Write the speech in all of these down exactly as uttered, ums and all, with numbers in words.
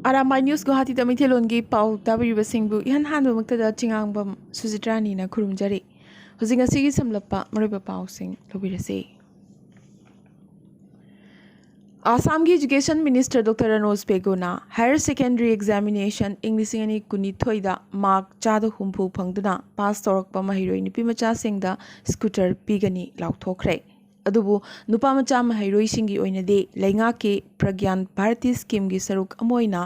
ꯑꯥꯔꯥꯃꯥꯏ news ꯒꯨꯋꯥꯍꯥꯇꯤꯗ ꯃꯩꯇꯩꯂꯣꯟꯒꯤ ꯄꯥꯎ ꯇꯥꯕꯤꯔꯤꯕꯁꯤꯡꯕꯨ ꯏꯍꯥꯟ ꯍꯥꯟꯕꯃꯛꯇꯗ ꯆꯤꯉꯥꯡꯕꯝ ꯁꯨꯖꯤꯇ꯭ꯔꯥꯅꯤꯅ ꯈꯨꯔꯨꯝꯖꯔꯤ꯫ ꯍꯧꯖꯤꯛ ꯉꯁꯤꯒꯤ ꯁꯝꯂꯞꯄ ꯃꯔꯨꯑꯣꯏꯕ ꯄꯥꯎꯁꯤꯡ ꯂꯧꯕꯤꯔꯁꯤ꯫ ꯑꯥꯁꯥꯝꯒꯤ Education Minister Doctor ꯔꯅꯣꯖ ꯄꯦꯒꯨꯅ higher secondary examination ꯏꯪ ꯂꯤꯁꯤꯡ ꯑꯅꯤ ꯀꯨꯟꯅꯤꯊꯣꯏꯗ mark ꯆꯥꯗ ꯍꯨꯝꯐꯨ ꯐꯪꯗꯨꯅ ꯄꯥꯁ ꯇꯧꯔꯛꯄ ꯃꯍꯩꯔꯣꯏ ꯅꯨꯄꯤꯃꯆꯥꯁꯤꯡꯗ scooter ꯄꯤꯒꯅꯤ ꯂꯥꯎꯊꯣꯛꯈ꯭ꯔꯦ꯫ ꯑꯗꯨꯕꯨ ꯅꯨꯄꯥꯃꯆꯥ ꯃꯍꯩꯔꯣꯏꯁꯤꯡꯒꯤ ꯑꯣꯏꯅꯗꯤ ꯂꯩꯉꯥꯛꯀꯤ ꯄ꯭ꯔꯒ꯭ꯌꯥꯟ ꯚꯥꯔꯇꯤ ꯁ꯭ꯀꯤꯝꯒꯤ ꯁꯔꯨꯛ ꯑꯃ ꯑꯣꯏꯅ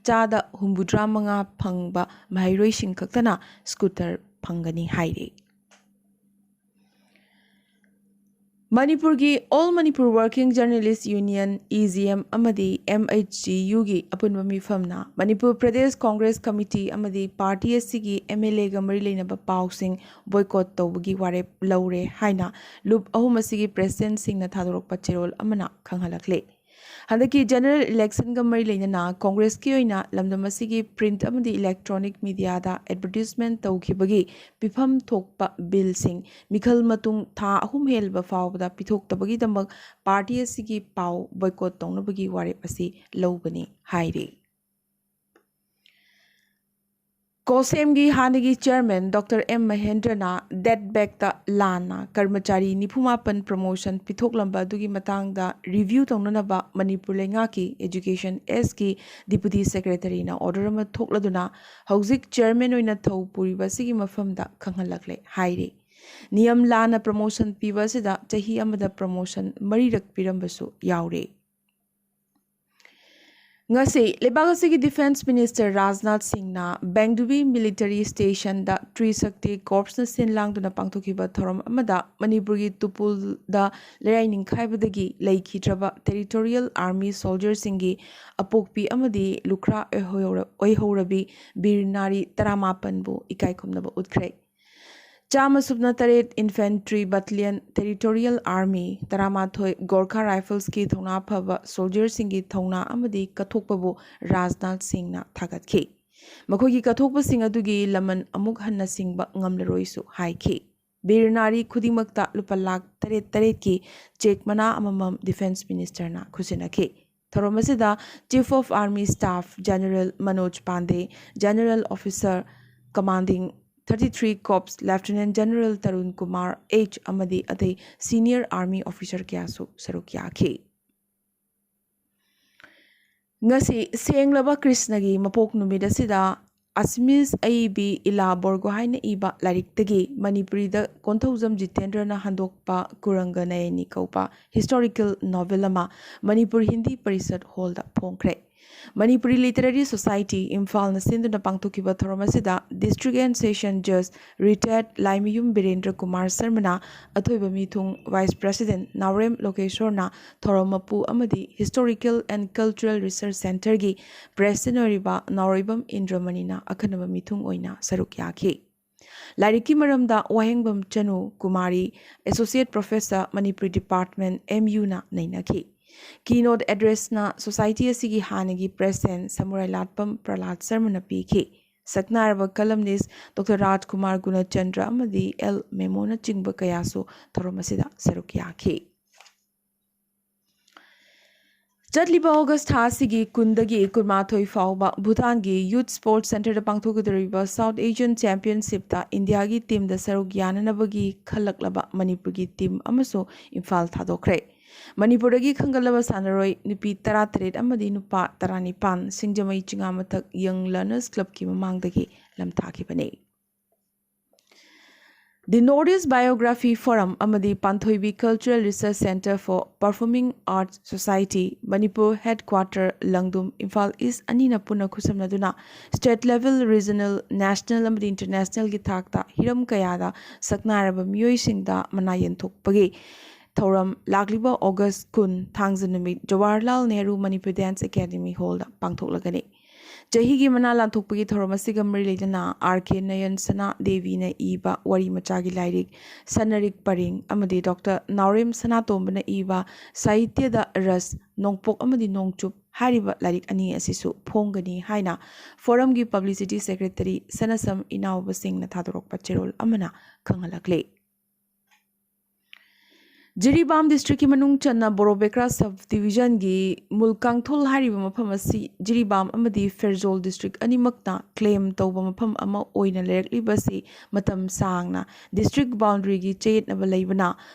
ꯆꯥꯗ ꯍꯨꯝꯐꯨꯇꯔꯥ ꯃꯉꯥ ꯐꯪꯕ ꯃꯍꯩꯔꯣꯏꯁꯤꯡ ꯈꯛꯇꯅ scooter ꯐꯪꯒꯅꯤ ꯍꯥꯏꯔꯤ꯫ ꯃꯅꯤꯄꯨꯔꯒꯤ All Manipur Working Journalist Union, E G M, ꯑꯃꯗꯤ M H G U ꯒꯤ ꯑꯄꯨꯟꯕ ꯃꯤꯐꯝꯅ ꯃꯅꯤꯄꯨꯔ ꯄ꯭ꯔꯗꯦꯁ ꯀꯣꯡꯒ꯭ꯔꯦꯁ ꯀꯃꯤꯇꯤ ꯑꯃꯗꯤ ꯄꯥꯔꯇꯤ ꯑꯁꯤꯒꯤ M L A ꯒ ꯃꯔꯤ ꯂꯩꯅꯕ ꯄꯥꯎꯁꯤꯡ boycott ꯇꯧꯕꯒꯤ ꯋꯥꯔꯦꯞ ꯂꯧꯔꯦ ꯍꯥꯏꯅ ꯂꯨꯞ ꯑꯍꯨꯝ ꯑꯁꯤꯒꯤ president ꯁꯤꯡꯅ ꯊꯥꯗꯣꯔꯛꯄ ꯆꯦꯔꯣꯜ ꯑꯃꯅ ꯈꯪꯍꯜꯂꯛꯂꯦ꯫ ꯍꯟꯗꯛꯀꯤ general election ꯒ ꯃꯔꯤ ꯂꯩꯅꯅ ꯀꯣꯡꯒ꯭ꯔꯦꯁꯀꯤ ꯑꯣꯏꯅ ꯂꯝꯗꯝ ꯑꯁꯤꯒꯤ print ꯑꯃꯗꯤ electronic media ꯗ advertisement ꯇꯧꯈꯤꯕꯒꯤ ꯄꯤꯐꯝ ꯊꯣꯛꯄ ꯕꯤꯜꯁꯤꯡ ꯃꯤꯈꯜ ꯃꯇꯨꯡ ꯊꯥ ꯑꯍꯨꯝ ꯍꯦꯜꯂꯕ ꯐꯥꯎꯕꯗ ꯄꯤꯊꯣꯛꯇꯕꯒꯤꯗꯃꯛ ꯄꯥꯔꯇꯤ ꯑꯁꯤꯒꯤ ꯄꯥꯎ boycott ꯇꯧꯅꯕꯒꯤ ꯋꯥꯔꯦꯞ ꯑꯁꯤ ꯂꯧꯕꯅꯤ ꯍꯥꯏꯔꯤ꯫ ꯀꯣꯁꯦꯝꯒꯤ ꯍꯥꯟꯅꯒꯤ chairman Doctor M ꯃꯍꯦꯟꯗ꯭ꯔꯅ ꯗꯦꯠ ꯕꯦꯛꯇ ꯂꯥꯟꯅ ꯀꯔꯃꯆꯥꯔꯤ ꯅꯤꯐꯨ ꯃꯥꯄꯟ promotion ꯄꯤꯊꯣꯛꯂꯝꯕ ꯑꯗꯨꯒꯤ ꯃꯇꯥꯡꯗ review ꯇꯧꯅꯅꯕ ꯃꯅꯤꯄꯨꯔ ꯂꯩꯉꯥꯛꯀꯤ Education S ꯀꯤ Deputy Secretary ꯅ order ꯑꯃ ꯊꯣꯛꯂꯗꯨꯅ ꯍꯧꯖꯤꯛ chairman ꯑꯣꯏꯅ ꯊꯧ ꯄꯨꯔꯤꯕ ꯑꯁꯤꯒꯤ ꯃꯐꯝꯗ ꯈꯪꯍꯜꯂꯛꯂꯦ ꯍꯥꯏꯔꯤ꯫ ꯅꯤꯌꯝ ꯂꯥꯟꯅ promotion ꯄꯤꯕ ꯑꯁꯤꯗ ꯆꯍꯤ ꯑꯃꯗ promotion ꯃꯔꯤꯔꯛ ꯄꯤꯔꯝꯕꯁꯨ ꯌꯥꯎꯔꯤ꯫ ꯉꯁꯤ ꯂꯩꯕꯥꯛ ꯑꯁꯤꯒꯤ Defence Minister ꯔꯥꯖꯅꯥꯊ ꯁꯤꯡꯅ ꯕꯦꯡꯗꯨꯕꯤ Military Station ꯗ ꯇ꯭ꯔꯤꯁꯛꯇꯤ Corps ꯅ ꯁꯤꯟ ꯂꯥꯡꯗꯨꯅ ꯄꯥꯡꯊꯣꯛꯈꯤꯕ ꯊꯧꯔꯝ ꯑꯃꯗ ꯃꯅꯤꯄꯨꯔꯒꯤ ꯇꯨꯄꯨꯜꯗ ꯂꯩꯔꯥꯏ ꯅꯤꯡꯈꯥꯏꯕꯗꯒꯤ ꯂꯩꯈꯤꯗ꯭ꯔꯕ Territorial Army soldier ꯁꯤꯡꯒꯤ ꯑꯄꯣꯛꯄꯤ ꯑꯃꯗꯤ ꯂꯨꯈ꯭ꯔꯥ ꯑꯣꯏꯍꯧꯔ-, ꯑꯣꯏꯍꯧꯔꯕꯤ ꯕꯤꯔ ꯅꯥꯔꯤ ꯇꯔꯥꯃꯥꯄꯟꯕꯨ ꯏꯀꯥꯏ ꯈꯨꯝꯅꯕ ꯎꯠꯈ꯭ꯔꯦ꯫ ꯆꯥꯝꯃ ꯁꯨꯞꯅ ꯇꯔꯦꯠ Infantry Battalion, Territorial Army ꯇꯔꯥꯃꯥꯊꯣꯏ, Gorkha Rifles ꯀꯤ ꯊꯧꯅꯥ ꯐꯕ soldier ꯁꯤꯡꯒꯤ ꯊꯧꯅꯥ ꯑꯃꯗꯤ ꯀꯠꯊꯣꯛꯄꯕꯨ ꯔꯥꯖꯅꯥꯊ ꯁꯤꯡꯅ ꯊꯥꯒꯠꯈꯤ꯫ ꯃꯈꯣꯏꯒꯤ ꯀꯠꯊꯣꯛꯄꯁꯤꯡ ꯑꯗꯨꯒꯤ ꯂꯃꯟ ꯑꯃꯨꯛ ꯍꯟꯅ ꯁꯤꯡꯕ ꯉꯝꯂꯔꯣꯏꯁꯨ ꯍꯥꯏꯈꯤ꯫ ꯕꯤꯔ ꯅꯥꯔꯤ ꯈꯨꯗꯤꯡꯃꯛꯇ ꯂꯨꯄꯥ ꯂꯥꯈ ꯇꯔꯦꯠ ꯇꯔꯦꯠꯀꯤ cheque ꯃꯅꯥ ꯑꯃꯃꯝ Defence Minister ꯅ ꯈꯨꯠꯁꯤꯟꯅꯈꯤ꯫ ꯊꯧꯔꯝ ꯑꯁꯤꯗ Chief of Army Staff General Manoj Pandey, General Officer Commanding thirty three Corps Lieutenant General Tarun Kumar H ꯑꯃꯗꯤ ꯑꯇꯩ senior army officer ꯀꯌꯥꯁꯨ ꯁꯔꯨꯛ ꯌꯥꯈꯤ꯫ ꯉꯁꯤ ꯁꯦꯡꯂꯕ ꯀ꯭ꯔꯤꯁꯅꯒꯤ ꯃꯄꯣꯛ ꯅꯨꯃꯤꯠ ꯑꯁꯤꯗ ꯑꯁꯃꯤꯁ ꯑꯏꯕꯤ ꯏꯂꯥ ꯕꯣꯔꯒꯣꯍꯥꯏꯅ ꯏꯕ ꯂꯥꯏꯔꯤꯛꯇꯒꯤ ꯃꯅꯤꯄꯨꯔꯤꯗ ꯀꯣꯟꯊꯧꯖꯝ ꯖꯤꯇꯦꯟꯗ꯭ꯔꯅ ꯍꯟꯗꯣꯛꯄ ꯀꯨꯔꯪꯒ ꯅꯌꯅꯤ ꯀꯧꯕ historical novel ꯑꯃ ꯃꯅꯤꯄꯨꯔ ꯍꯤꯟꯗꯤ ꯄꯔꯤꯁꯠ ꯍꯣꯜꯗ ꯐꯣꯡꯈ꯭ꯔꯦ꯫ ꯃꯅꯤꯄꯨꯔꯤ Literary Society ꯏꯝꯐꯥꯜꯅ ꯁꯤꯟꯗꯨꯅ ꯄꯥꯡꯊꯣꯛꯈꯤꯕ ꯊꯧꯔꯝ ꯑꯁꯤꯗ District and Session Judge Retired Laimayum Birendra Kumar ꯁꯔꯃꯅ ꯑꯊꯣꯏꯕ ꯃꯤꯊꯨꯡ, Vice President ꯅꯥꯎꯔꯦꯝ ꯂꯣꯀꯦꯁꯣꯔꯅ ꯊꯧꯔꯝ ꯃꯄꯨ ꯑꯃꯗꯤ Historical and Cultural Research Centreꯒꯤ President ꯑꯣꯏꯔꯤꯕ ꯅꯥꯎꯔꯩꯕꯝ ꯏꯟꯗ꯭ꯔꯃꯅꯤꯅ ꯑꯈꯟꯅꯕ ꯃꯤꯊꯨꯡ ꯑꯣꯏꯅ ꯁꯔꯨꯛ ꯌꯥꯈꯤ꯫ ꯂꯥꯏꯔꯤꯛꯀꯤ ꯃꯔꯝꯗ ꯋꯥꯍꯦꯡꯕꯝ ꯆꯅꯨ Kumari, Associate Professor, Manipuri Department, M Uꯅ ꯅꯩꯅꯈꯤ꯫ Keynote Addressꯅ Society ꯑꯁꯤꯒꯤ ꯍꯥꯟꯅꯒꯤ President ꯁꯃꯨꯔꯥꯏ ꯂꯥꯠꯄꯝ ꯄ꯭ꯔꯂꯥꯗ ꯁꯔꯃꯅ ꯄꯤꯈꯤ꯫ ꯁꯛꯅꯥꯏꯔꯕ columnist Doctor ꯔꯥꯖꯀꯨꯃꯥꯔ ꯒꯨꯅꯆꯟꯗ꯭ꯔ ꯑꯃꯗꯤ L ꯃꯦꯃꯣꯅꯆꯤꯡꯕ ꯀꯌꯥꯁꯨ ꯊꯧꯔꯝ ꯑꯁꯤꯗ ꯁꯔꯨꯛ ꯌꯥꯈꯤ꯫ ꯆꯠꯂꯤꯕ ꯑꯣꯒꯁ ꯊꯥ ꯑꯁꯤꯒꯤ ꯀꯨꯟꯗꯒꯤ ꯀꯨꯟꯃꯥꯊꯣꯏ ꯐꯥꯎꯕ ꯚꯨꯇꯥꯟꯒꯤ Youth Sports Centreꯗ ꯄꯥꯡꯊꯣꯛꯀꯗꯧꯔꯤꯕ South Asian Championshipꯇ ꯏꯟꯗꯤꯌꯥꯒꯤ teamꯗ ꯁꯔꯨꯛ ꯌꯥꯅꯅꯕꯒꯤ ꯈꯜꯂꯛꯂꯕ ꯃꯅꯤꯄꯨꯔꯒꯤ team ꯑꯃꯁꯨ ꯏꯝꯐꯥꯜ ꯊꯥꯗꯣꯛꯈ꯭ꯔꯦ꯫ ꯃꯅꯤꯄꯨꯔꯗꯒꯤ ꯈꯟꯒꯠꯂꯕ ꯁꯥꯟꯅꯔꯣꯏ ꯅꯨꯄꯤ ꯇꯔꯥꯇꯔꯦꯠ ꯑꯃꯗꯤ ꯅꯨꯄꯥ ꯇꯔꯥꯅꯤꯄꯥꯟ ꯁꯤꯡꯖꯃꯩ ꯆꯤꯉꯥꯃꯊꯛ Young Learners Clubꯀꯤ ꯃꯃꯥꯡꯗꯒꯤ ꯂꯝꯊꯥꯈꯤꯕꯅꯤ꯫ The Northeast Biography Forum ꯑꯃꯗꯤ ꯄꯥꯟꯊꯣꯏꯕꯤ Cultural Research Centre for Performing Arts Society, Manipur headquarter ꯂꯪꯗꯨꯝ, Imphal East ꯑꯅꯤꯅ ꯄꯨꯟꯅ ꯈꯨꯠꯁꯝꯅꯗꯨꯅ state level, regional, national ꯑꯃꯗꯤ internationalꯒꯤ ꯊꯥꯛꯇ ꯍꯤꯔꯝ ꯀꯌꯥꯗ ꯁꯛꯅꯥꯏꯔꯕ ꯃꯤꯑꯣꯏꯁꯤꯡꯗ ꯃꯅꯥ ꯌꯦꯟꯊꯣꯛꯄꯒꯤ ꯊꯧꯔꯝ ꯂꯥꯛꯂꯤꯕ ꯑꯣꯒꯁ ꯀꯨꯟ, ꯊꯥꯡꯖ ꯅꯨꯃꯤꯠ, ꯖꯋꯥꯍꯔꯂꯥꯜ ꯅꯦꯍꯔꯨ ꯃꯅꯤꯄꯨꯔ Dance Academy Hallꯗ ꯄꯥꯡꯊꯣꯛꯂꯒꯅꯤ꯫ ꯆꯍꯤꯒꯤ ꯃꯅꯥ ꯂꯥꯟꯊꯣꯛꯄꯒꯤ ꯊꯧꯔꯝ ꯑꯁꯤꯒ ꯃꯔꯤ ꯂꯩꯅꯅ R K ꯅꯌꯟ ꯁꯅꯥ ꯗꯦꯕꯤꯅ ꯏꯕ ꯋꯥꯔꯤ ꯃꯆꯥꯒꯤ ꯂꯥꯏꯔꯤꯛ ꯁꯅꯔꯤꯛ ꯄꯔꯤꯡ ꯑꯃꯗꯤ Doctor ꯅꯥꯎꯔꯦꯝ ꯁꯅꯥꯇꯣꯝꯕꯅ ꯏꯕ ꯁꯥꯍꯤꯇ꯭ꯌꯗ ꯔꯁ, ꯅꯣꯡꯄꯣꯛ ꯑꯃꯗꯤ ꯅꯣꯡꯆꯨꯞ ꯍꯥꯏꯔꯤꯕ ꯂꯥꯏꯔꯤꯛ ꯑꯅꯤ ꯑꯁꯤꯁꯨ ꯐꯣꯡꯒꯅꯤ ꯍꯥꯏꯅ Forumꯒꯤ Publicity Secretary ꯁꯅꯁꯝ ꯏꯅꯥꯎꯕꯁꯤꯡꯅ ꯊꯥꯗꯣꯔꯛꯄ ꯆꯦꯔꯣꯜ ꯑꯃꯅ ꯈꯪꯍꯜꯂꯛꯂꯤ꯫ ꯖꯤꯔꯤꯕꯥꯝ ꯗꯤꯁꯇ꯭ꯔꯤꯛꯀꯤ ꯃꯅꯨꯡ ꯆꯟꯅ ꯕꯣꯔꯣꯕꯦꯀ꯭ꯔꯥ ꯁꯕ ꯗꯤꯕꯤꯖꯟꯒꯤ ꯃꯨꯜꯀꯥꯡꯊꯣꯜ ꯍꯥꯏꯔꯤꯕ ꯃꯐꯝ ꯑꯁꯤ ꯖꯤꯔꯤꯕꯥꯝ ꯑꯃꯗꯤ ꯐꯦꯔꯖꯣꯜ ꯗꯤꯁꯇ꯭ꯔꯤꯛ ꯑꯅꯤꯃꯛꯅ ꯀ꯭ꯂꯦꯝ ꯇꯧꯕ ꯃꯐꯝ ꯑꯃ ꯑꯣꯏꯅ ꯂꯩꯔꯛꯂꯤꯕ ꯑꯁꯤ ꯃꯇꯝ ꯁꯥꯡꯅ ꯗꯤꯁꯇ꯭ꯔꯤꯛ ꯕꯥꯎꯟꯗꯔꯤꯒꯤ ꯆꯌꯦꯠꯅꯕ ꯂꯩꯕꯅ,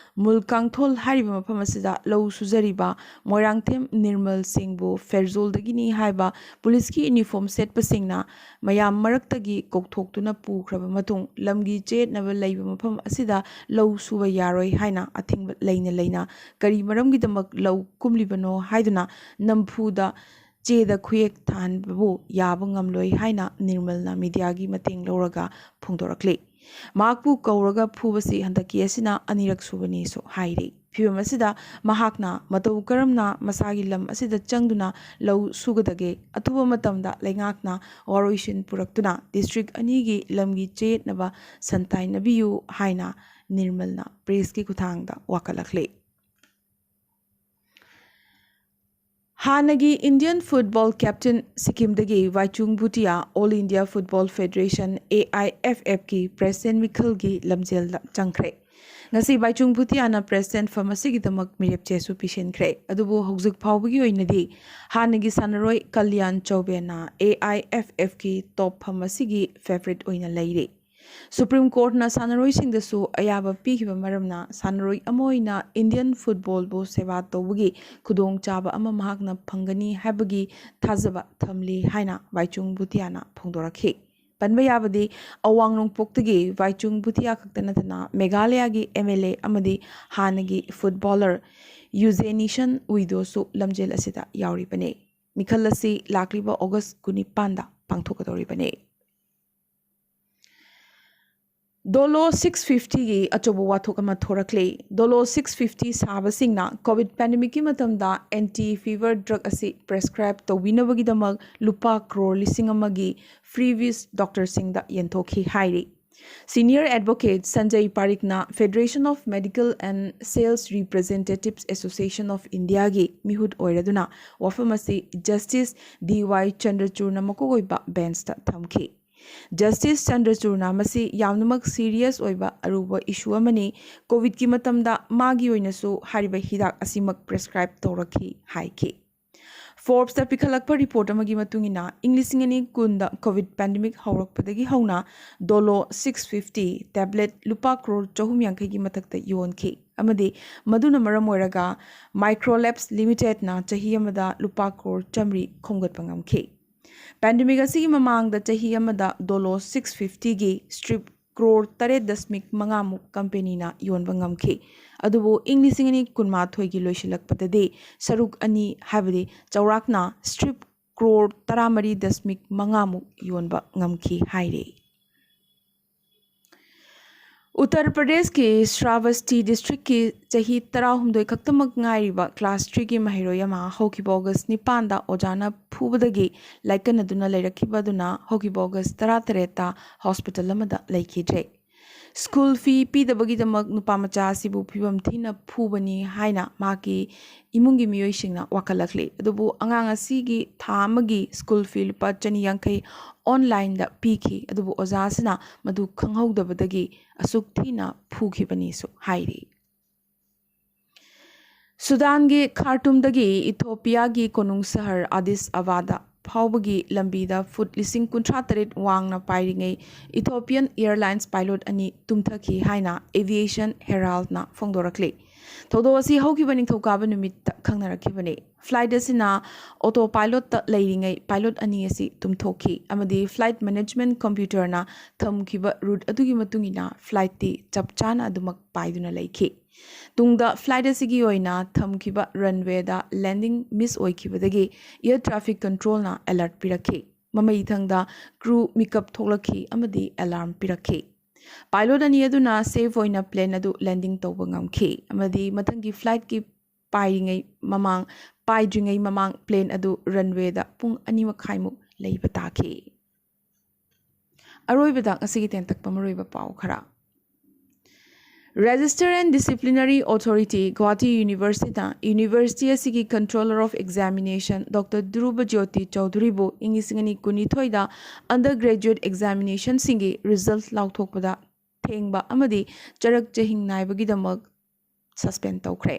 ꯃꯨꯜꯀꯥꯡꯊꯣꯜ ꯍꯥꯏꯔꯤꯕ ꯃꯐꯝ ꯑꯁꯤꯗ ꯂꯧ ꯁꯨꯖꯔꯤꯕ ꯃꯣꯏꯔꯥꯡꯊꯦꯝ ꯅꯤꯔꯃꯜ ꯁꯤꯡꯕꯨ ꯐꯦꯔꯖꯣꯜꯗꯒꯤꯅꯤ ꯍꯥꯏꯕ ꯄꯨꯂꯤꯁꯀꯤ ꯌꯨꯅꯤꯐꯣꯔꯝ ꯁꯦꯠꯄꯁꯤꯡꯅ ꯃꯌꯥꯝ ꯃꯔꯛꯇꯒꯤ ꯀꯧꯊꯣꯛꯇꯨꯅ ꯄꯨꯈ꯭ꯔꯕ ꯃꯇꯨꯡ, ꯂꯝꯒꯤ ꯆꯌꯦꯠꯅꯕ ꯂꯩꯕ ꯃꯐꯝ ꯑꯁꯤꯗ ꯂꯧ ꯁꯨꯕ ꯌꯥꯔꯣꯏ ꯍꯥꯏꯅ ꯑꯊꯤꯡꯕ ꯂꯩꯅ ꯂꯩꯅ ꯀꯔꯤ ꯃꯔꯝꯒꯤꯗꯃꯛ ꯂꯧ ꯀꯨꯝꯂꯤꯕꯅꯣ ꯍꯥꯏꯗꯨꯅ ꯅꯝꯐꯨꯗ ꯆꯦꯗ ꯈꯨꯌꯦꯛ ꯊꯥꯍꯟꯕꯕꯨ ꯌꯥꯕ ꯉꯝꯂꯣꯏ ꯍꯥꯏꯅ ꯅꯤꯔꯃꯜꯅ ꯃꯤꯗꯤꯌꯥꯒꯤ ꯃꯇꯦꯡ ꯂꯧꯔꯒ ꯐꯣꯡꯗꯣꯔꯛꯂꯤ꯫ ꯃꯍꯥꯛꯄꯨ ꯀꯧꯔꯒ ꯐꯨꯕꯁꯤ ꯍꯟꯗꯛꯀꯤ ꯑꯁꯤꯅ ꯑꯅꯤꯔꯛ ꯁꯨꯕꯅꯤꯁꯨ ꯍꯥꯏꯔꯤ꯫ ꯐꯤꯚꯝ ꯑꯁꯤꯗ ꯃꯍꯥꯛꯅ ꯃꯇꯧ ꯀꯔꯝꯅ ꯃꯁꯥꯒꯤ ꯂꯝ ꯑꯁꯤꯗ ꯆꯪꯗꯨꯅ ꯂꯧ ꯁꯨꯒꯗꯒꯦ? ꯑꯊꯨꯕ ꯃꯇꯝꯗ ꯂꯩꯉꯥꯛꯅ ꯋꯥꯔꯣꯏꯁꯤꯟ ꯄꯨꯔꯛꯇꯨꯅ ꯗꯤꯁꯇ꯭ꯔꯤꯛ ꯑꯅꯤꯒꯤ ꯂꯝꯒꯤ ꯆꯌꯦꯠꯅꯕ ꯁꯟꯇꯥꯏꯅꯕꯤꯌꯨ ꯍꯥꯏꯅ ꯅꯤꯔꯃꯜꯅ ꯄ꯭ꯔꯦꯁꯀꯤ ꯈꯨꯠꯊꯥꯡꯗ ꯋꯥꯀꯠꯂꯛꯂꯤ꯫ ꯍꯥꯟꯅꯒꯤ ꯏꯟꯗꯤꯌꯟ ꯐꯨꯠꯕꯣꯜ ꯀꯦꯞꯇꯦꯟ, ꯁꯤꯛꯀꯤꯝꯗꯒꯤ Bhaichung Bhutia all India football federation, AIFFꯀꯤ ꯄ꯭ꯔꯦꯁꯤꯗꯦꯟ ꯃꯤꯈꯜꯒꯤ ꯂꯝꯖꯦꯜꯗ ꯆꯪꯈ꯭ꯔꯦ꯫ ꯉꯁꯤ ꯚꯥꯏꯆꯨꯡ ꯚꯨꯇꯤꯌꯥꯅ ꯄ꯭ꯔꯦꯁꯤꯗꯦꯟ ꯐꯝ ꯑꯁꯤꯒꯤꯗꯃꯛ ꯃꯤꯔꯦꯞ ꯆꯦꯁꯨ ꯄꯤꯁꯤꯟꯈ꯭ꯔꯦ꯫ ꯑꯗꯨꯕꯨ ꯍꯧꯖꯤꯛ ꯐꯥꯎꯕꯒꯤ ꯑꯣꯏꯅꯗꯤ ꯍꯥꯟꯅꯒꯤ ꯁꯥꯟꯅꯔꯣꯏ ꯀꯜꯌꯥꯟ ꯆꯧꯕꯦꯅ AIFFꯀꯤ ꯇꯣꯞ ꯐꯝ ꯑꯁꯤꯒꯤ ꯐꯦꯚꯔꯤꯠ ꯑꯣꯏꯅ ꯂꯩꯔꯤ꯫ ꯁꯨꯄ꯭ꯔꯤꯝ ꯀꯣꯔꯠꯅ ꯁꯥꯟꯅꯔꯣꯏꯁꯤꯡꯗꯁꯨ ꯑꯌꯥꯕ ꯄꯤꯈꯤꯕ ꯃꯔꯝꯅ ꯁꯥꯟꯅꯔꯣꯏ ꯑꯃ ꯑꯣꯏꯅ ꯏꯟꯗꯤꯌꯟ ꯐꯨꯠꯕꯣꯜꯕꯨ ꯁꯦꯕꯥ ꯇꯧꯕꯒꯤ ꯈꯨꯗꯣꯡꯆꯥꯕ ꯑꯃ ꯃꯍꯥꯛꯅ ꯐꯪꯒꯅꯤ ꯍꯥꯏꯕꯒꯤ ꯊꯥꯖꯕ ꯊꯝꯂꯤ ꯍꯥꯏꯅ ꯚꯥꯏꯆꯨꯡ ꯚꯨꯇꯤꯌꯥꯅ ꯐꯣꯡꯗꯣꯔꯛꯈꯤ꯫ ꯄꯟꯕ ꯌꯥꯕꯗꯤ, ꯑꯋꯥꯡ ꯅꯣꯡꯄꯣꯛꯇꯒꯤ ꯚꯥꯏꯆꯨꯡ ꯚꯨꯇꯤꯌꯥ ꯈꯛꯇ ꯅꯠꯇꯅ ꯃꯦꯘꯥꯂꯌꯥꯒꯤ MLA ꯑꯃꯗꯤ ꯍꯥꯟꯅꯒꯤ ꯐꯨꯠꯕꯣꯂꯔ ꯌꯨꯖꯦꯅꯤꯁꯟ ꯎꯏꯗꯣꯁꯨ ꯂꯝꯖꯦꯜ ꯑꯁꯤꯗ ꯌꯥꯎꯔꯤꯕꯅꯤ꯫ ꯃꯤꯈꯜ ꯑꯁꯤ ꯂꯥꯛꯂꯤꯕ ꯑꯣꯒꯁ ꯀꯨꯟꯅꯤꯄꯥꯟꯗ ꯄꯥꯡꯊꯣꯛꯀꯗꯧꯔꯤꯕꯅꯤ꯫ ꯗꯣꯂꯣ ꯁꯤꯛꯁ ꯐꯤꯐꯇꯤꯒꯤ ꯑꯆꯧꯕ ꯋꯥꯊꯣꯛ ꯑꯃ ꯊꯣꯔꯛꯂꯦ꯫ ꯗꯣꯂꯣ ꯁꯤꯛꯁ ꯐꯤꯐꯇꯤ ꯁꯥꯕꯁꯤꯡꯅ ꯀꯣꯚꯤꯗ ꯄꯦꯟꯗꯦꯃꯤꯛꯀꯤ ꯃꯇꯝꯗ ꯑꯦꯟꯇꯤ ꯐꯤꯚꯔ ꯗ꯭ꯔꯒ ꯑꯁꯤ ꯄ꯭ꯔꯦꯁꯀ꯭ꯔꯥꯏꯕ ꯇꯧꯕꯤꯅꯕꯒꯤꯗꯃꯛ ꯂꯨꯄꯥ ꯀ꯭ꯔꯣꯔ ꯂꯤꯁꯤꯡ ꯑꯃꯒꯤ ꯐ꯭ꯔꯤꯕꯤꯁ ꯗꯣꯛꯇꯔꯁꯤꯡꯗ ꯌꯦꯟꯊꯣꯛꯈꯤ ꯍꯥꯏꯔꯤ꯫ ꯁꯤꯅꯤꯌꯔ ꯑꯦꯗꯚꯣꯀꯦꯠ ꯁꯟꯖꯌ ꯄꯥꯔꯤꯛꯅ Federation of Medical and Sales Representatives Association of Indiaꯒꯤ ꯃꯤꯍꯨꯠ ꯑꯣꯏꯔꯗꯨꯅ ꯋꯥꯐꯝ ꯑꯁꯤ ꯖꯁꯇꯤꯁ ꯗꯤ ꯋꯥꯏ ꯆꯟꯗ꯭ꯔꯆꯨꯔꯅ ꯃꯀꯣꯛ ꯑꯣꯏꯕ ꯕꯦꯟꯁꯇ ꯊꯝꯈꯤ꯫ ꯖꯁꯇꯤꯁ ꯆꯟꯗ꯭ꯔꯆꯨꯔꯅ ꯃꯁꯤ ꯌꯥꯝꯅꯃꯛ ꯁꯤꯔꯤꯌꯁ ꯑꯣꯏꯕ ꯑꯔꯨꯕ ꯏꯁꯨ ꯑꯃꯅꯤ, ꯀꯣꯚꯤꯗꯀꯤ ꯃꯇꯝꯗ ꯃꯥꯒꯤ ꯑꯣꯏꯅꯁꯨ ꯍꯥꯏꯔꯤꯕ ꯍꯤꯗꯥꯛ ꯑꯁꯤꯃꯛ ꯄ꯭ꯔꯦꯁꯀ꯭ꯔꯥꯏꯕ ꯇꯧꯔꯛꯈꯤ ꯍꯥꯏꯈꯤ꯫ ꯐꯣꯔꯕꯁꯇ ꯄꯤꯈꯠꯂꯛꯄ ꯔꯤꯄꯣꯔꯠ ꯑꯃꯒꯤ ꯃꯇꯨꯡ ꯏꯟꯅ, ꯏꯪ ꯂꯤꯁꯤꯡ ꯑꯅꯤ ꯀꯨꯟꯗ ꯀꯣꯚꯤꯗ ꯄꯦꯟꯗꯦꯃꯤꯛ ꯍꯧꯔꯛꯄꯗꯒꯤ ꯍꯧꯅ ꯗꯣꯂꯣ ꯁꯤꯛꯁ ꯐꯤꯐꯇꯤ ꯇꯦꯕ꯭ꯂꯦꯠ ꯂꯨꯄꯥ ꯀ꯭ꯔꯣꯔ ꯆꯍꯨꯝ ꯌꯥꯡꯈꯩꯒꯤ ꯃꯊꯛꯇ ꯌꯣꯟꯈꯤ ꯑꯃꯗꯤ ꯃꯗꯨꯅ ꯃꯔꯝ ꯑꯣꯏꯔꯒ ꯃꯥꯏꯀ꯭ꯔꯣꯂꯦꯞꯁ ꯂꯤꯃꯤꯇꯦꯗꯅ ꯆꯍꯤ ꯑꯃꯗ ꯂꯨꯄꯥ ꯀ꯭ꯔꯣꯔ ꯆꯥꯃꯔꯤ ꯈꯣꯝꯒꯠꯄ ꯉꯝꯈꯤ꯫ ꯄꯦꯟꯗꯦꯃꯤꯛ ꯑꯁꯤꯒꯤ ꯃꯃꯥꯡꯗ ꯆꯍꯤ ꯑꯃꯗ ꯗꯣꯂꯣ ꯁꯤꯛꯁ ꯐꯤꯐꯇꯤꯒꯤ ꯁ꯭ꯇ꯭ꯔꯤꯞ ꯀ꯭ꯔꯣꯔ ꯇꯔꯦꯠ ꯗꯁꯃꯤꯛ ꯃꯉꯥꯃꯨꯛ ꯀꯝꯄꯦꯅꯤꯅ ꯌꯣꯟꯕ ꯉꯝꯈꯤ꯫ ꯑꯗꯨꯕꯨ ꯏꯪ ꯂꯤꯁꯤꯡ ꯑꯅꯤ ꯀꯨꯟꯃꯥꯊꯣꯏꯒꯤ ꯂꯣꯏꯁꯤꯜꯂꯛꯄꯗꯗꯤ ꯁꯔꯨꯛ ꯑꯅꯤ, ꯍꯥꯏꯕꯗꯤ ꯆꯥꯎꯔꯥꯛꯅ ꯁ꯭ꯇ꯭ꯔꯤꯞ ꯀ꯭ꯔꯣꯔ ꯇꯔꯥꯃꯔꯤ ꯗꯁꯃꯤꯛ ꯃꯉꯥꯃꯨꯛ ꯌꯣꯟꯕ ꯉꯝꯈꯤ ꯍꯥꯏꯔꯤ꯫ ꯎꯠꯇꯔ ꯄ꯭ꯔꯗꯦꯁꯀꯤ ꯁ꯭ꯔꯥꯕꯁꯇꯤ ꯗꯤꯁꯇ꯭ꯔꯤꯛꯀꯤ ꯆꯍꯤ ꯇꯔꯥꯍꯨꯝꯗꯣꯏ ꯈꯛꯇꯃꯛ ꯉꯥꯏꯔꯤꯕ ꯀ꯭ꯂꯥꯁ ꯊ꯭ꯔꯤꯒꯤ ꯃꯍꯩꯔꯣꯏ ꯑꯃ ꯍꯧꯈꯤꯕ ꯑꯣꯒꯁ ꯅꯤꯄꯥꯟꯗ ꯑꯣꯖꯥꯅ ꯐꯨꯕꯗꯒꯤ ꯂꯥꯏꯀꯠꯅꯗꯨꯅ ꯂꯩꯔꯛꯈꯤꯕ ꯑꯗꯨꯅ ꯍꯧꯈꯤꯕ ꯑꯣꯒꯁ ꯇꯔꯥꯇꯔꯦꯠꯇ ꯍꯣꯁꯄꯤꯇꯥꯜ ꯑꯃꯗ ꯂꯩꯈꯤꯗ꯭ꯔꯦ꯫ ꯁ꯭ꯀꯨꯜ ꯐꯤ ꯄꯤꯗꯕꯒꯤꯗꯃꯛ ꯅꯨꯄꯥ ꯃꯆꯥ ꯑꯁꯤꯕꯨ ꯐꯤꯕꯝ ꯊꯤꯅ ꯐꯨꯕꯅꯤ ꯍꯥꯏꯅ ꯃꯍꯥꯛꯀꯤ ꯏꯃꯨꯡꯒꯤ ꯃꯤꯑꯣꯏꯁꯤꯡꯅ ꯋꯥꯀꯠꯂꯛꯂꯤ꯫ ꯑꯗꯨꯕꯨ ꯑꯉꯥꯡ ꯑꯁꯤꯒꯤ ꯊꯥ ꯑꯃꯒꯤ ꯁ꯭ꯀꯨꯜ ꯐꯤ ꯂꯨꯄꯥ ꯆꯅꯤ ꯌꯥꯡꯈꯩ ꯑꯣꯟꯂꯥꯏꯟꯗ ꯄꯤꯈꯤ, ꯑꯗꯨꯕꯨ ꯑꯣꯖꯥꯁꯤꯅ ꯃꯗꯨ ꯈꯪꯍꯧꯗꯕꯗꯒꯤ ꯑꯁꯨꯛ ꯊꯤꯅ ꯐꯨꯈꯤꯕꯅꯤꯁꯨ ꯍꯥꯏꯔꯤ꯫ ꯁꯨꯗꯥꯟꯒꯤ ꯈꯥꯔꯇꯨꯝꯗꯒꯤ ꯏꯊꯣꯄꯤꯌꯥꯒꯤ ꯀꯣꯅꯨꯡ ꯁꯍꯔ ꯑꯗꯤꯁ ꯑꯕꯥꯗ ꯐꯥꯎꯕꯒꯤ ꯂꯝꯕꯤꯗ ꯐꯨꯠ ꯂꯤꯁꯤꯡ ꯀꯨꯟꯊ꯭ꯔꯥ ꯇꯔꯦꯠ ꯋꯥꯡꯅ ꯄꯥꯏꯔꯤꯉꯩ ꯏꯊꯣꯄꯤꯌꯟ ꯑꯦꯌꯔꯂꯥꯏꯟꯁ ꯄꯥꯏꯂꯣꯠ ꯑꯅꯤ ꯇꯨꯝꯊꯈꯤ ꯍꯥꯏꯅ ꯑꯦꯚꯤꯌꯦꯁꯟ ꯍꯦꯔꯥꯜꯗꯅ ꯐꯣꯡꯗꯣꯔꯛꯂꯤ꯫ ꯊꯧꯗꯣꯛ ꯑꯁꯤ ꯍꯧꯈꯤꯕ ꯅꯤꯡꯊꯧꯀꯥꯕ ꯅꯨꯃꯤꯠꯇ ꯈꯪꯅꯔꯛꯈꯤꯕꯅꯤ꯫ ꯐ꯭ꯂꯥꯏꯠ ꯑꯁꯤꯅ ꯑꯣꯇꯣ ꯄꯥꯏꯂꯣꯠꯇ ꯂꯩꯔꯤꯉꯩ ꯄꯥꯏꯂꯣꯠ ꯑꯅꯤ ꯑꯁꯤ ꯇꯨꯝꯊꯣꯛꯈꯤ ꯑꯃꯗꯤ ꯐ꯭ꯂꯥꯏꯠ ꯃꯦꯅꯦꯖꯃꯦꯟꯠ ꯀꯝꯄ꯭ꯌꯨꯇꯔꯅ ꯊꯝꯈꯤꯕ ꯔꯨꯠ ꯑꯗꯨꯒꯤ ꯃꯇꯨꯡ ꯏꯟꯅ ꯐ꯭ꯂꯥꯏꯠꯇꯤ ꯆꯞ ꯆꯥꯅ ꯑꯗꯨꯃꯛ ꯄꯥꯏꯗꯨꯅ ꯂꯩꯈꯤ꯫ ꯇꯨꯡꯗ ꯐ꯭ꯂꯥꯏꯠ ꯑꯁꯤꯒꯤ ꯑꯣꯏꯅ ꯊꯝꯈꯤꯕ ꯔꯟꯋꯦꯗ ꯂꯦꯟꯗꯤꯡ ꯃꯤꯁ ꯑꯣꯏꯈꯤꯕꯗꯒꯤ ꯑꯦꯌꯔ ꯇ꯭ꯔꯥꯐꯤꯛ ꯀꯟꯇ꯭ꯔꯣꯜꯅ ꯑꯦꯂꯔꯠ ꯄꯤꯔꯛꯈꯤ꯫ ꯃꯃꯩꯊꯪꯗ ꯀ꯭ꯔꯨ ꯃꯤꯀꯞ ꯊꯣꯛꯂꯛꯈꯤ ꯑꯃꯗꯤ ꯑꯦꯂꯥꯔꯝ ꯄꯤꯔꯛꯈꯤ꯫ ꯄꯥꯏꯂꯣꯠ ꯑꯅꯤ ꯑꯗꯨꯅ ꯁꯦꯐ ꯑꯣꯏꯅ ꯄ꯭ꯂꯦꯟ ꯑꯗꯨ ꯂꯦꯟꯗꯤꯡ ꯇꯧꯕ ꯉꯝꯈꯤ ꯑꯃꯗꯤ ꯃꯊꯪꯒꯤ ꯐ꯭ꯂꯥꯏꯠꯀꯤ ꯄꯥꯏꯔꯤꯉꯩ ꯃꯃꯥꯡ, ꯄꯥꯏꯗ꯭ꯔꯤꯉꯩ ꯃꯃꯥꯡ ꯄ꯭ꯂꯦꯟ ꯑꯗꯨ ꯔꯟꯋꯦꯗ ꯄꯨꯡ ꯑꯅꯤ ꯃꯈꯥꯏꯃꯨꯛ ꯂꯩꯕ ꯇꯥꯈꯤ꯫ ꯑꯔꯣꯏꯕꯗ ꯉꯁꯤꯒꯤ ꯇꯦꯟꯇꯛꯄ ꯃꯔꯨꯑꯣꯏꯕ ꯄꯥꯎ ꯈꯔ꯫ Register and Disciplinary Authority, Guwahati University-ꯅ university ꯑꯁꯤꯒꯤ Controller of Examination Doctor Dhruba Jyoti Chaudhury-ꯕꯨ ꯏꯪ ꯂꯤꯁꯤꯡ ꯑꯅꯤ ꯀꯨꯟꯅꯤꯊꯣꯏꯗ undergraduate examination-ꯁꯤꯡꯒꯤ result ꯂꯥꯎꯊꯣꯛꯄꯗ ꯊꯦꯡꯕ ꯑꯃꯗꯤ ꯆꯔꯛ ꯆꯍꯤꯡ ꯅꯥꯏꯕꯒꯤꯗꯃꯛ suspend ꯇꯧꯈ꯭ꯔꯦ꯫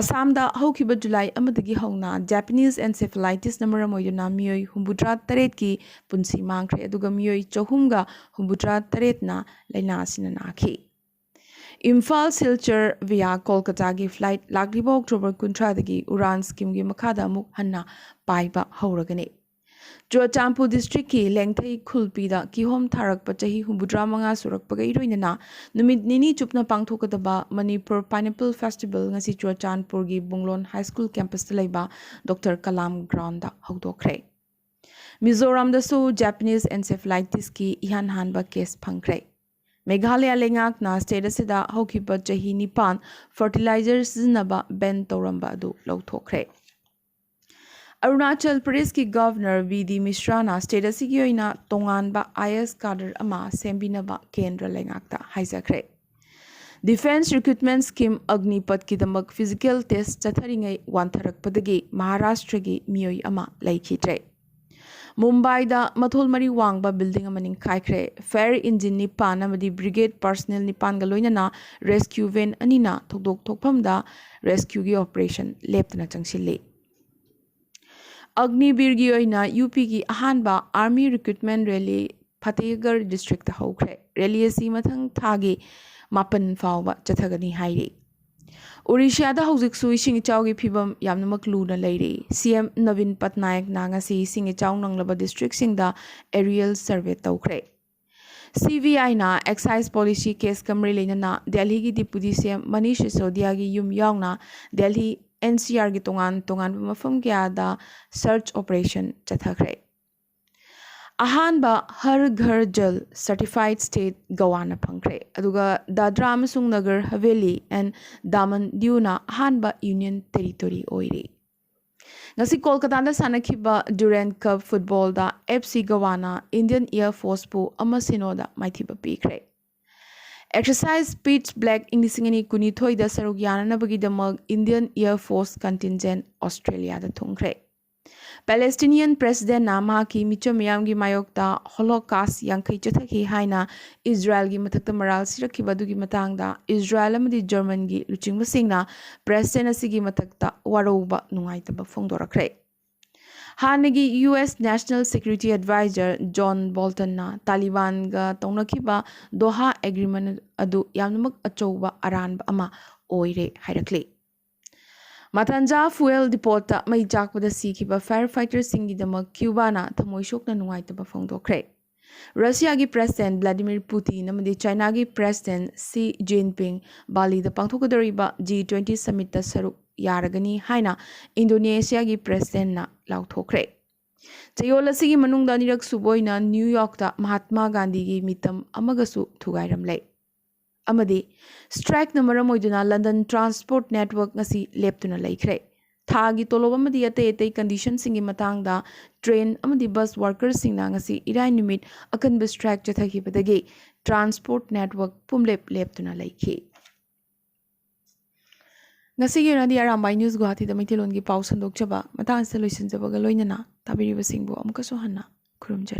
ꯑꯁꯥꯝꯗ ꯍꯧꯈꯤꯕ ꯖꯨꯂꯥꯏ ꯑꯃꯗꯒꯤ ꯍꯧꯅ Japanese encephalitis-ꯅ ꯃꯔꯝ ꯑꯣꯏꯗꯨꯅ ꯃꯤꯑꯣꯏ ꯍꯨꯝꯐꯨꯇꯔꯥ ꯇꯔꯦꯠꯀꯤ ꯄꯨꯟꯁꯤ ꯃꯥꯡꯈ꯭ꯔꯦ, ꯑꯗꯨꯒ ꯃꯤꯑꯣꯏ ꯆꯍꯨꯝꯒ ꯍꯨꯝꯐꯨꯇꯔꯥ ꯇꯔꯦꯠꯅ ꯂꯥꯏꯅꯥ ꯑꯁꯤꯅ ꯅꯥꯈꯤ꯫ ꯏꯝꯐꯥꯜ ꯁꯤꯜꯆꯔ via ꯀꯣꯜꯀꯇꯥꯒꯤ flight ꯂꯥꯛꯂꯤꯕ ꯑꯣꯛꯇꯣꯕꯔ ꯀꯨꯟꯊ꯭ꯔꯥꯗꯒꯤ ꯎꯔꯥꯟ scheme-ꯒꯤ ꯃꯈꯥꯗ ꯑꯃꯨꯛ ꯍꯟꯅ ꯄꯥꯏꯕ ꯍꯧꯔꯒꯅꯤ꯫ ꯆꯨꯔꯆꯥꯟꯄꯨꯔ district-ꯀꯤ ꯂꯦꯡꯊꯩ ꯈꯨꯜꯄꯤꯗ ꯀꯤꯍꯣꯝ ꯊꯥꯔꯛꯄ ꯆꯍꯤ ꯍꯨꯝꯐꯨꯇꯔꯥ ꯃꯉꯥ ꯁꯨꯔꯛꯄꯒ ꯏꯔꯣꯏꯅꯅ ꯅꯨꯃꯤꯠ ꯅꯤꯅꯤ ꯆꯨꯞꯅ ꯄꯥꯡꯊꯣꯛꯀꯗꯕ ꯃꯅꯤꯄꯨꯔ Pineapple Festival ꯉꯁꯤ ꯆꯨꯔꯆꯥꯟꯄꯨꯔꯒꯤ ꯕꯨꯡꯂꯣꯟ High School campus-ꯇ ꯂꯩꯕ ꯗꯣꯛꯇꯔ ꯀꯂꯥꯝ ground-ꯗ ꯍꯧꯗꯣꯛꯈ꯭ꯔꯦ꯫ ꯃꯤꯖꯣꯔꯥꯝꯗꯁꯨ Japanese encephalitis-ꯀꯤ ꯏꯍꯥꯟ ꯍꯥꯟꯕ case ꯐꯪꯈ꯭ꯔꯦ꯫ ꯃꯦꯘꯥꯂꯌꯥ ꯂꯩꯉꯥꯛꯅ state ꯑꯁꯤꯗ ꯍꯧꯈꯤꯕ ꯆꯍꯤ ꯅꯤꯄꯥꯟ fertilizer ꯁꯤꯖꯤꯟꯅꯕ ban ꯇꯧꯔꯝꯕ ꯑꯗꯨ ꯂꯧꯊꯣꯛꯈ꯭ꯔꯦ꯫ ꯑꯔꯨꯅꯥꯆꯜ ꯄ꯭ꯔꯗꯦꯁꯀꯤ Governor V D ꯃꯤꯁ꯭ꯔꯥꯅ state ꯑꯁꯤꯒꯤ ꯑꯣꯏꯅ ꯇꯣꯉꯥꯟꯕ I A S cadre ꯑꯃ ꯁꯦꯝꯕꯤꯅꯕ ꯀꯦꯟꯗ꯭ꯔ ꯂꯩꯉꯥꯛꯇ ꯍꯥꯏꯖꯈ꯭ꯔꯦ꯫ Defence Recruitment Scheme ꯑꯒꯅꯤꯄꯊꯀꯤꯗꯃꯛ physical test ꯆꯠꯊꯔꯤꯉꯩ ꯋꯥꯟꯊꯔꯛꯄꯗꯒꯤ ꯃꯍꯥꯔꯥꯁꯇ꯭ꯔꯒꯤ ꯃꯤꯑꯣꯏ ꯑꯃ ꯂꯩꯈꯤꯗ꯭ꯔꯦ꯫ ꯃꯨꯝꯕꯥꯏꯗ ꯃꯊꯣꯜ ꯃꯔꯤ ꯋꯥꯡꯕ building ꯑꯃ ꯅꯤꯡꯈꯥꯏꯈ꯭ꯔꯦ꯫ Fire engine ꯅꯤꯄꯥꯟ ꯑꯃꯗꯤ brigade personnel ꯅꯤꯄꯥꯟꯒ ꯂꯣꯏꯅꯅ rescue van ꯑꯅꯤꯅ ꯊꯧꯗꯣꯛ ꯊꯣꯛꯐꯝꯗ rescue-ꯒꯤ operation ꯂꯦꯞꯇꯅ ꯆꯪꯁꯤꯜꯂꯤ꯫ ꯑꯒꯅꯤꯕꯤꯔꯒꯤ ꯑꯣꯏꯅ U P-ꯒꯤ ꯑꯍꯥꯟꯕ Army Recruitment Rally ꯐꯇꯦꯍꯒꯔ district-ꯇ ꯍꯧꯈ꯭ꯔꯦ꯫ Rally ꯑꯁꯤ ꯃꯊꯪ ꯊꯥꯒꯤ ꯃꯥꯄꯟ ꯐꯥꯎꯕ ꯆꯠꯊꯒꯅꯤ ꯍꯥꯏꯔꯤ꯫ ꯑꯣꯔꯤꯁꯥꯗ ꯍꯧꯖꯤꯛꯁꯨ ꯏꯁꯤꯡ ꯏꯆꯥꯎꯒꯤ ꯐꯤꯕꯝ ꯌꯥꯝꯅꯃꯛ ꯂꯨꯅ ꯂꯩꯔꯤ꯫ C M ꯅꯕꯤꯟ ꯄꯠꯅꯥꯌꯛꯅ ꯉꯁꯤ ꯏꯁꯤꯡ ꯏꯆꯥꯎ ꯅꯪꯂꯕ district-ꯁꯤꯡꯗ aerial survey ꯇꯧꯈ꯭ꯔꯦ꯫ C B I-ꯅ excise policy case-ꯀ ꯃꯔꯤ ꯂꯩꯅꯅ ꯗꯦꯜꯍꯤꯒꯤ Deputy C M ꯃꯅꯤꯁ ꯁꯤꯁꯣꯗꯤꯌꯥꯒꯤ ꯌꯨꯝ ꯌꯥꯎꯅ ꯗꯦꯜꯍꯤ N C R-ꯒꯤ ꯇꯣꯉꯥꯟ ꯇꯣꯉꯥꯟꯕ ꯃꯐꯝ ꯀꯌꯥꯗ search operation ꯆꯠꯊꯈ꯭ꯔꯦ꯫ ꯑꯍꯥꯟꯕ ꯍꯔ ꯘꯔ ꯖꯜ certified state ꯒꯋꯥꯅ ꯐꯪꯈ꯭ꯔꯦ, ꯑꯗꯨꯒ ꯗꯥꯗ꯭ꯔꯥ ꯑꯃꯁꯨꯡ ꯅꯒꯔ ꯍꯕꯦꯂꯤ and ꯗꯥꯃꯟ ꯗꯤꯎꯅ ꯑꯍꯥꯟꯕ union territory ꯑꯣꯏꯔꯤ꯫ ꯉꯁꯤ ꯀꯣꯜꯀꯇꯥꯗ ꯁꯥꯟꯅꯈꯤꯕ Durand Cup football-ꯗ F C ꯒꯋꯥꯅ Indian Air Force-ꯄꯨ ꯑꯃ ꯁꯤꯅꯣꯗ ꯃꯥꯏꯊꯤꯕ ꯄꯤꯈ꯭ꯔꯦ꯫ Exercise Pitch Black ꯏꯪ ꯂꯤꯁꯤꯡ ꯑꯅꯤ ꯀꯨꯟꯅꯤꯊꯣꯏꯗ ꯁꯔꯨꯛ ꯌꯥꯅꯅꯕꯒꯤꯗꯃꯛ Indian Air Force Contingent Australiaꯗ ꯊꯨꯡꯈ꯭ꯔꯦ꯫ Palestinian Presidentꯅ ꯃꯍꯥꯛꯀꯤ ꯃꯤꯆꯝ ꯃꯤꯌꯥꯝꯒꯤ ꯃꯥꯌꯣꯛꯇ Holocaust ꯌꯥꯡꯈꯩ ꯆꯠꯊꯈꯤ ꯍꯥꯏꯅ ꯏꯖꯔꯥꯏꯜꯒꯤ ꯃꯊꯛꯇ ꯃꯔꯥꯜ ꯁꯤꯔꯛꯈꯤꯕ ꯑꯗꯨꯒꯤ ꯃꯇꯥꯡꯗ ꯏꯖꯔꯥꯏꯜ ꯑꯃꯗꯤ ꯖꯔꯃꯟꯒꯤ ꯂꯨꯆꯤꯡꯕꯁꯤꯡꯅ President ꯑꯁꯤꯒꯤ ꯃꯊꯛꯇ ꯋꯥꯔꯧꯕ ꯅꯨꯡꯉꯥꯏꯇꯕ ꯐꯣꯡꯗꯣꯔꯛꯈ꯭ꯔꯦ꯫ ꯍꯥꯟꯅꯒꯤ U S National Security Advisor John Boltonꯅ ꯇꯥꯂꯤꯕꯥꯟꯒ ꯇꯧꯅꯈꯤꯕ ꯗꯣꯍꯥ Agreement ꯑꯗꯨ ꯌꯥꯝꯅꯃꯛ ꯑꯆꯧꯕ ꯑꯔꯥꯟꯕ ꯑꯃ ꯑꯣꯏꯔꯦ ꯍꯥꯏꯔꯛꯂꯤ꯫ Matanzas fuel depotꯇ ꯃꯩ ꯆꯥꯛꯄꯗ ꯁꯤꯈꯤꯕ firefighterꯁꯤꯡꯒꯤꯗꯃꯛ ꯀ꯭ꯌꯨꯕꯥꯅ ꯊꯃꯣꯏ ꯁꯣꯛꯅ ꯅꯨꯡꯉꯥꯏꯇꯕ ꯐꯣꯡꯗꯣꯛꯈ꯭ꯔꯦ꯫ ꯔꯁꯤꯌꯥꯒꯤ President Vladimir Putin ꯑꯃꯗꯤ ꯆꯥꯏꯅꯥꯒꯤ President Xi Jinping ꯕꯥꯂꯤꯗ ꯄꯥꯡꯊꯣꯛꯀꯗꯧꯔꯤꯕ G twenty summitꯇ ꯁꯔꯨꯛ ꯌꯥꯔꯒꯅꯤ ꯍꯥꯏꯅ ꯏꯟꯗꯣꯅꯦꯁꯤꯌꯥꯒꯤ Presidentꯅ ꯂꯥꯎꯊꯣꯛꯈ꯭ꯔꯦ꯫ ꯆꯌꯣꯜ ꯑꯁꯤꯒꯤ ꯃꯅꯨꯡꯗ ꯑꯅꯤꯔꯛ ꯁꯨꯕ ꯑꯣꯏꯅ ꯅ꯭ꯌꯨ ꯌꯣꯔꯛꯇ ꯃꯍꯥꯠꯃꯥ ꯒꯥꯟꯙꯤꯒꯤ ꯃꯤꯇꯝ ꯑꯃꯒꯁꯨ ꯊꯨꯒꯥꯏꯔꯝꯂꯦ꯫ ꯑꯃꯗꯤ strikeꯅ ꯃꯔꯝ ꯑꯣꯏꯗꯨꯅ London Transport Network ꯉꯁꯤ ꯂꯦꯞꯇꯨꯅ ꯂꯩꯈ꯭ꯔꯦ꯫ ꯊꯥꯒꯤ ꯇꯣꯂꯣꯞ ꯑꯃꯗꯤ ꯑꯇꯩ ꯑꯇꯩ conditionꯁꯤꯡꯒꯤ ꯃꯇꯥꯡꯗ train ꯑꯃꯗꯤ bus workerꯁꯤꯡꯅ ꯉꯁꯤ ꯏꯔꯥꯏ ꯅꯨꯃꯤꯠ ꯑꯀꯟꯕ strike ꯆꯠꯊꯈꯤꯕꯗꯒꯤ transport network ꯄꯨꯝꯂꯦꯞ ꯂꯦꯞꯇꯨꯅ ꯂꯩꯈꯤ꯫ ꯉꯁꯤꯒꯤ ꯑꯣꯏꯅꯗꯤ ꯑꯔꯥꯝꯕꯥꯏ News ꯒꯨꯋꯥꯍꯥꯇꯤꯗ ꯃꯩꯇꯩꯂꯣꯟꯒꯤ ꯄꯥꯎ ꯁꯟꯗꯣꯛꯆꯕ ꯃꯇꯥꯡ ꯑꯁꯤꯗ ꯂꯣꯏꯁꯤꯟꯖꯕꯒ ꯂꯣꯏꯅꯅ ꯇꯥꯕꯤꯔꯤꯕꯁꯤꯡꯕꯨ ꯑꯃꯨꯛꯀꯁꯨ ꯍꯟꯅ ꯈꯨꯔꯨꯝꯖꯔꯤ꯫